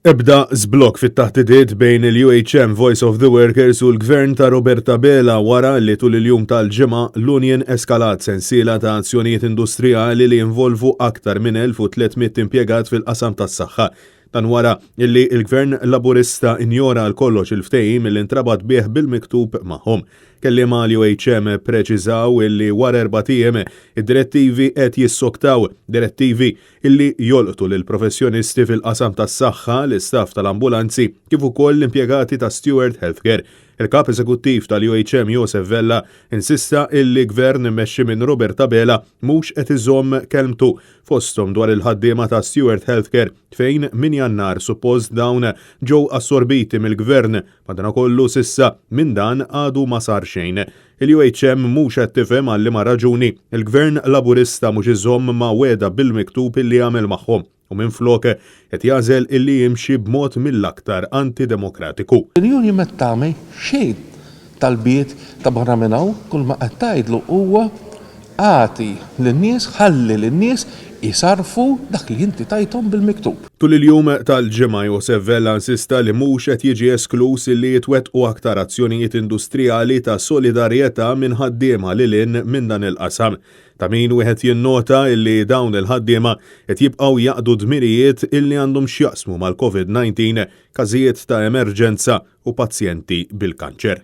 Ebda żblokk fit-taħdidiet bejn il-UHM Voice of the Workers u l-Gvern ta' Robert Abela wara li tul il-jum tal-Ġimgħa l-union eskalat sensiela ta' azzjonijiet industrijali li jinvolvu aktar minn 1,300 impjegat fil-qasam tas-saħħa. Dan wara illi l-Gvern Laburista injora għal kollox il-ftehim illi ntrabat bih bil-miktub magħhom. Kelliema għall-UHM ppreċiżaw illi wara erbat ijiem id-direttivi qed jissoktaw, direttivi illi jolqtu lill-professjonisti fil-qasam tas-saħħa, l-istaff tal-ambulanzi kif ukoll l-impjegati ta' Steward Healthcare. Il-Kap Eżekuttiv tal-UHM Josef Vella insista illi Gvern immexxi minn Robert Abela mhux qed iżomm kelmtu fosthom dwar il-ħaddiema ta' Steward Healthcare fejn minn Jannar suppost dawn ġew assorbiti mill-Gvern, madanakollu s'issa minn dan għadu ma sar xejn. Il-UHM mhux qed tifhem għal liema raġuni l-Gvern Laburista mhux iżomm ma' wegħda bil-miktub illi għamel magħhom u minflok qed jagħżel illi jimxi b'mod mill-aktar antidemokratiku. Il-union m'qed tagħmel xejn talbiet ta' barra minn hawn, kull ma qed tgħidlu huwa agħti lin-nies, ħalli lin-nies isarrfu dak li inti tajthom bil-miktub. Tul il-jum tal-Ġimgħa Josef Vella insista li mhux qed jiġi eskluż li jitwettqu aktar azzjonijiet industrijali ta' solidarjetà minn ħaddiema lil hinn minn dan il-qasam. Ta' min wieħed jinnota illi dawn il-ħaddiema qed jibqgħu jaqdu dmirijiet illi għandhom x'jaqsmu mal-Covid 19, każijiet ta' emerġenza u pazjenti bil-kanċer.